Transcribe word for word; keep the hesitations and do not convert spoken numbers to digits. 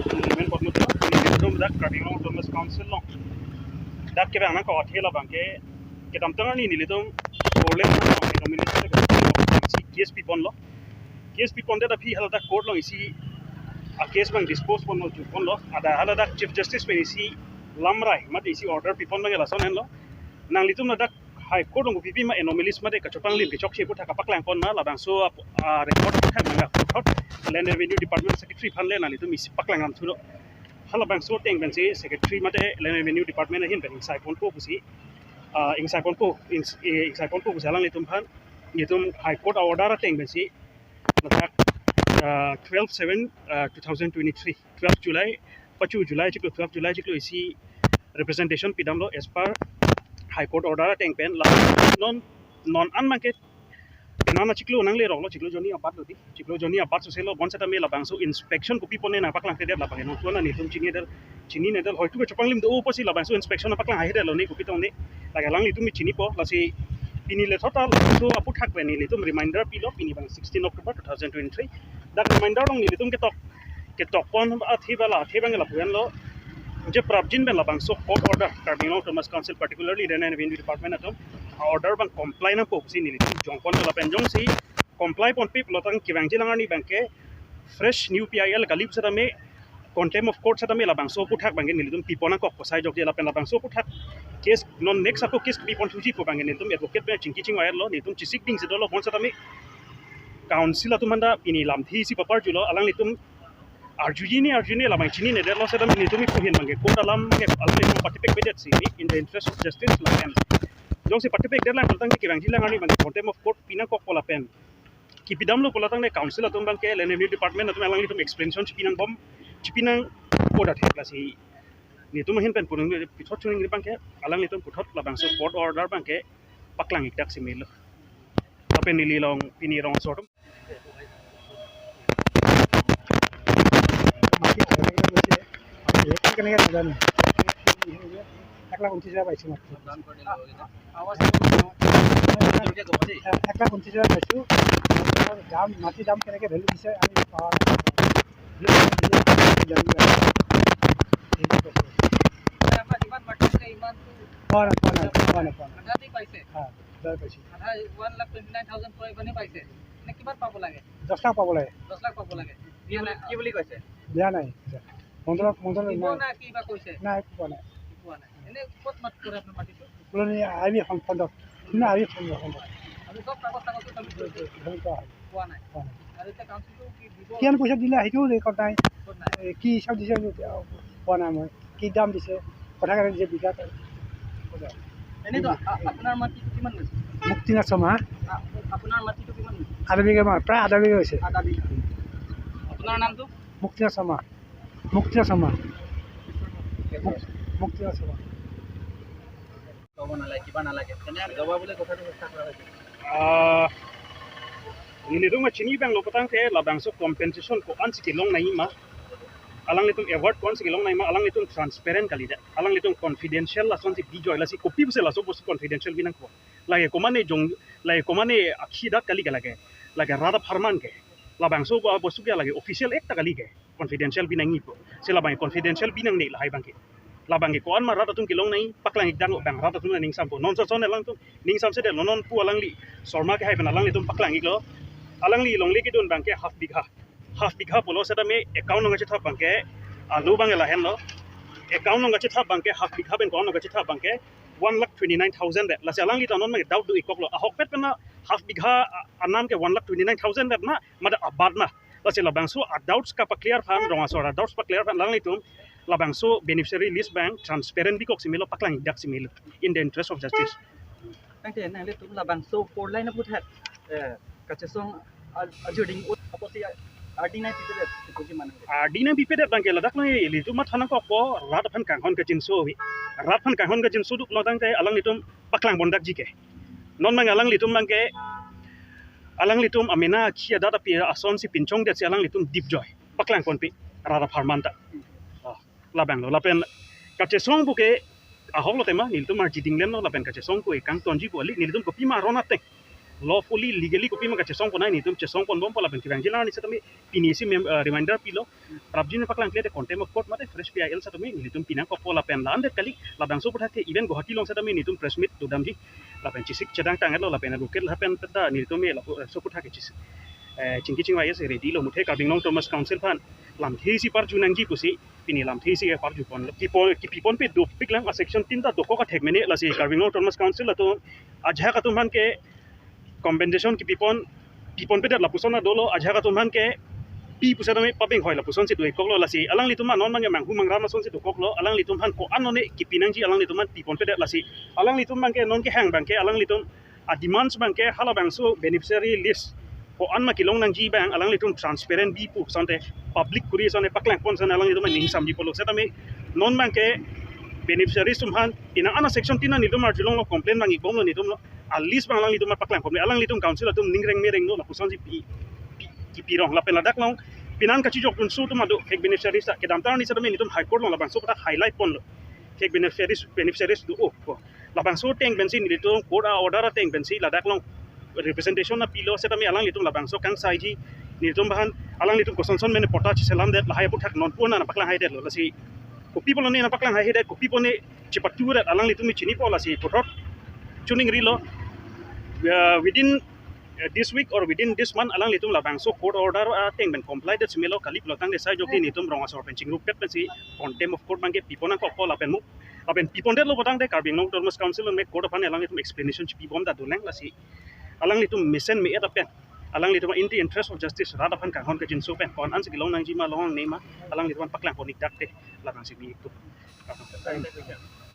Nelimen Padma Tulo, nelitum dak Karbi Anglong Autonomous Council along dak kevang nangkok athe labang ke kedamtang arni nelitum four lane nang nelitum isi case piponlo. Case pipondet aphi haladak court along isi a case abang dispose ponlo, chuponlo. Ada haladak Chief Justice pen isi lamrai mate isi order pipon abang lason henlo. Nanglitum ladak High Court along kopi ma anomalies mate kachepanglim kechokche aphuthak kapaklang pon ma labangso ap-, a record aphuthak nangkok puthot Land Revenue Department Secretary aphan le nanglitum isi paklang ram thulo. Halabangso ateng pensi Secretary mate Land Revenue Department ahin pen ingsai ponpo pusi, ah, ingsai ponpo, ings-, eh, ingsai ponpo pusi alanglitum aphan, nelitum High Court a order ateng pensi ladak, ah, twelve seven, ah, two thousand twenty-three, twelve July, pachu July chiklo, twelve July chiklo isi representation pidamlo as per High Court order ateng pen la non, non an abang ke non achiklo nangleroklo, chiklo jonni abat lo di, chiklo jonni abat soselo, bonsetame labangso inspection kopi pone nangpaklang thedet labang non tuan nelitum chini del, chini ne del hoitu kachepanglim do pusi labangso inspection nangpaklang ahe detlo ne kopi tong ne. Lake alanglitum chinipo, lasi pini lethot ta so aphuthak pen nelitum reminder pilo, pini abang sixteen October two thousand twenty-three. Dak reminder along nelitum ketok, ketok pon athe bala, athe abang lapu henlo. Je prapjin pen labangso court order, Karbi Anglong Autonomous Council, particularly Land and Revenue Department atum a order abang comply nangpo pusi nelitum jongpon lapen jongsi comply ponpe pulotangte kevangji lang arni abang ke fresh new P I L kali pusitame contempt of court setame labangso aphuthak abang ke nelitum pipon nangkok kosai jokje lapen labangso aphuthak case non next ako case pipon thuji pu abang ke nelitum advocate pen chingki chingvailo, nelitum chesik ding si dolo, bonsetame council atum aphan ta pini lamthe isi paparjulo, alanglitum arjuji ne arjuji ne labang chini ne detlo setame nelitum ipuhin abang ke court alam ke alanglitum patipekpedet si in the interest of justice lapen jongsi patipekdet lang pulotangte kevangji lang arni abang contempt of court pi nangkokpo lapen kipidamlo pulotangte council atum abang ke Land Revenue Department atum alanglitum explanation chipi nangbom, chipi nangpo dak thek lasi nelitum ahin pen punung puthot chuning abang ke alanglitum puthot labangso court order abang ke paklang ik dak si melo. Lapen neli along pini rong sor atum মাটি কেনেকে নাজানো। এক লাখ ঊনত্ৰিশ হাজাৰ পাইছো মাটি। এক লাখ ঊনত্ৰিশ হাজাৰ পাইছো। দাম, মাটিৰ দাম কেনেকে ভেলু দিছে আমি পাৱা নাই। জানিব লাগে। এইটো কৈছো। মানে আমাৰ যিমান মাটি আছে, ইমানটো পোৱা নাই, পোৱা নাই, পোৱা নাই, পোৱা নাই। আধা দি পাইছে? হা, আধা পাইছো। আধা, ওৱান লাখ টুৱেণ্টি নাইন থাউজেণ্ড পোৱা ইমানে পাইছে। মানে কিমান পাব লাগে? দহ লাখ পাব লাগে। দহ লাখ পাব লাগে। দিয়া নাই। কি বুলি কৈছে? দিয়া নাই। মণ্ডলক, মণ্ডলক দিব নাই। না কিবা কৈছে? নাই, একো কোৱা নাই। একো কোৱা নাই। এনে ক'ত মাটি পৰে আপোনাৰ মাটিটো? পুৰণি আই বি এখন খণ্ডত। পুৰণি আই বি খণ্ড, খণ্ড। আৰু চব কাগজ চাগজ চাবমিট কৰিছে? চাবমিট কৰা হ'ল। পোৱা নাই। পোৱা নাই। আৰু এতিয়া কাউন্সিলটো কি দিব? কিমান পইচা দিলে সেইটো ৰেকৰ্ড নাই। ৰেকৰ্ড নাই। এ, কি হিচাপ দিছে সেইটো এতিয়া পোৱা নাই মই। কি দাম দিছে, কথা কাৰণে যে বিঘাত। এনেইতো আ-, আপোনাৰ মাটিটো কিমান লৈছে? মুক্তিনাথ শৰ্মা। আ-, আপোনাৰ মাটিটো কিমান লৈছে? আধা বিঘা মান, প্ৰায় আধা বিঘা হৈছে। আধা বিঘা। আপোনাৰ নামটো? মুক্তিনাথ শৰ্মা। মুক্তিনাথ শৰ্মা। মুক-, মুক্তিনাথ শৰ্মা। ল'ব নালাগে, কিবা নালাগে, তেনে ল'ব বুলি কথাটো চেষ্টা কৰা হৈছে। Ah, nelitum kachini abang lo pulotangte labangso compensation ko-an si kelong nangji ma, alanglitum award ko-an si kelong nangji ma, alanglitum transparent kalidet, alanglitum confidential lason si bijoi, lasi kopi pusi laso bostu confidential binangpo. Lake komane jong, lake komane akhi dak kali ke lake. Lake rat apharman ke. Labangso bo-, bostu ke lake official act ta kali ke. Confidential binangji pu. Si labang confidential binangne lahai abang ke. Labang ke ko-an ma rat atum kelong nangji, paklang ik dang abang rat atum ning sampo. Non soson alangtum ning samsedet lo, non pu alangli Sharma ke hai pen alanglitum paklang iklo. Alangli longle kedun abang ke half bigha. Half bigha pulo setame account along kachethap abang ke, alo abang ke lahenlo. Account along kachethap abang ke half bigha pen ko-an along kachethap abang ke one lakh twenty nine thousand de. Lasi alangli ta non abang ke doubt do-ikkoklo. Ahokpet pen half bigha a-, anam ke one lakh twenty nine thousand de ma, mate abat ma. Lasi labangso a doubts kapaclear aphan, rong asor a doubts paclear aphan alanglitum labangso beneficiary list abang transparent bikok si melo, paklang ik dak si melo, in the interest of justice. Tangte nanglitum labangso four lane aphuthak, eh, kachesong a-, ajuding ut apotsi a-, ardi nangpipedet, ipuji manang. Ardi nangpipedet abang ke ladak nang ilitum matha nangkokpo, rat aphan kanghon kachinso ave. Rat aphan kanghon kachinso duk lo tangte alanglitum paklang pon dakji ke. Non abang alanglitum abang ke, alanglitum amena akhi adat api ason si pinchongdet si alanglitum dipjoi paklang ponpe rat apharman ta. Ah, labang lo. Lapen kachesong pu ke ahok lo tema, nelitum arjiding len lo, lapen kachesong pu ekang tonji pu kali, nelitum kopi ma aron ateng. lawfully, legally kopima kachesong ponnai nelitum chesong ponbompo lapen kevangji alarni setame pini si mem-, eh, reminder pilo. Prapjin paklangkle te contempt of court mate fresh P I L setame nelitum pinangkokpo lapen la-andet kali, labangso aphuthak ke even Guwahati along setame nelitum press meet dodamji lapen chesik chedang tanglo lapen advocate lapen peta nelitum me lapu, eh, so aphuthak ke chesik, eh, chingki chingvai si ready lo. Muthe Karbi Anglong Autonomous Council aphan lamthe isi parju nangji pusi pini lamthe isi parjupon, kipon, kipiponpe dopiklang, a section tin ta dokok athek mene. Lasi Karbi Anglong Autonomous Council atum ajahak atum aphan ke compensation kipipon, piponpedet lapuson ta dolo, ajahak atum aphan ke pi pusi tame pabeng hoi lapuson si do-ik koklo. Lasi alanglitum non abang ke manghu mangram ason si dokoklo, alanglitum aphan ko-an one kipi nangji alanglitum aphan piponpedet. Lasi alanglitum abang ke non kehang abang ke alanglitum a demands abang ke halabangso beneficiary list ko-an ma kelong nangji abang alanglitum transparent bi pu asonte public kuri asonte paklangpon asonte alanglitum aning samji pulo. Setame non abang ke beneficiaries atum aphan inang ana section tin nelitum arjulonglo, complain abang-ikbomlo nelitum lo, a list abang alanglitum paklangpon, alanglitum council atum ning reng me rengno lapuson si pi, pi, kipirong lapen ladak along pinan kachijokdun su atum ado fake beneficiaries ta kedamtang arni setame nelitum High Court along labangso aphuthak highlight ponlo, fake beneficiaries, beneficiaries do-o ko. Labangso ateng pensi nelitum court a order ateng pensi ladak along representation ta pilo, setame alanglitum labangso kangsaiji, nelitum aphan alanglitum kosonson mene patta cheselamdet, lahai aphuthak non puna nangpaklang haidetlo. Lasi kopi pulo ne nangpaklang haihedet, kopi pu ne chepatudet alanglitum me chinipo. Lasi puthot chuning rilo, uh, within, uh, this week or within this month alanglitum labangso court order ateng pen comply det si melo, kali pulo tangte sai jokdi nelitum rong asor pen chingrupet pensi contempt of court abang ke pipon nangkokpo lapen mo, lapen pipondetlo pulotangte Karbi Anglong Autonomous Council me court aphan alanglitum explanation chipibom ta dolang. Lasi alanglitum mesen me-et apen alanglitum in the interest of justice rat aphan kanghon kachinso pen ko-an si kelong nangji ma longnang ne ma alanglitum aphan paklangpon-ik dak te labang si mi itu.